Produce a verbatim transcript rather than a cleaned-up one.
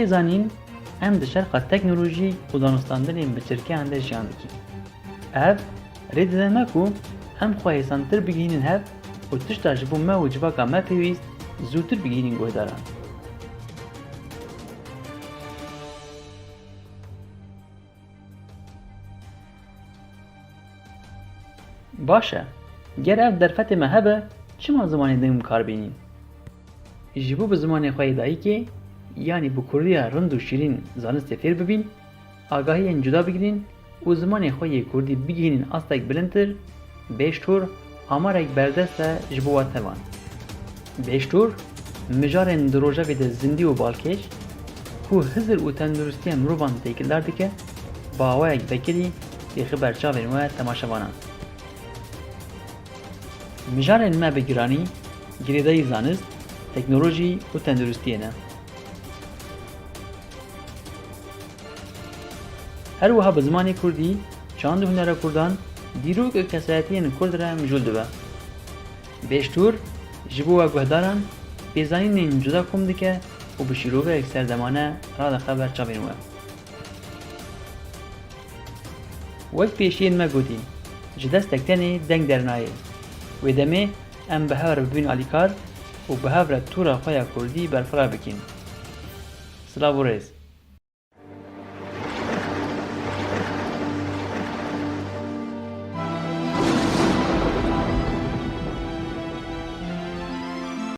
Wê zanîn, em di şerqa teknolojî û danûstandinên bi çirkeyan de jiyan dikîn. Ev rê dide me ku em xwe hêsantir bigihînin hev û tişta ji bo me û civaka me pêwîst zûtir bigihînin guhdaran. Baş e, ger ev derfetê me hebe, çima zimanê din bi kar bînîn? Ji bo bi zimanê xwe yê dayikê, yanî bi kurdiya rind û şîrîn zanistê fêr bibîn, agahiyên cuda bigirîn û zimanê xwe yê kurdî bigihînin astek bilindtir, bêştor amarek berdest e ji bo we tevan. Bêştor, mijarên di rojevê de zindî û balkêş, ku hizir û tenduristiya mirovan têkildar dike, bi awayek vekirî dêxe ber çavên we temaşevanan. Mijarên me bi giranî girêdayî zanist, teknolojî û tenduristiyê ne. Her wiha bi zimanê kurdî, çand û hunera kurdan, dîrok û kesayetiyên kurd re mijûl dibe. Bêştor, ji bo we guhdaran, pêzanînên cuda kom dike û bi şîroveyek serdemane radixe ber çavên we. Wek pêşiyên me gotî, ji destek tenê deng dernayê. Wê demê em bi hev re bibin alîkar û bi hev re tûra xwe ya kurdî berfireh bikin. Silav û rêz.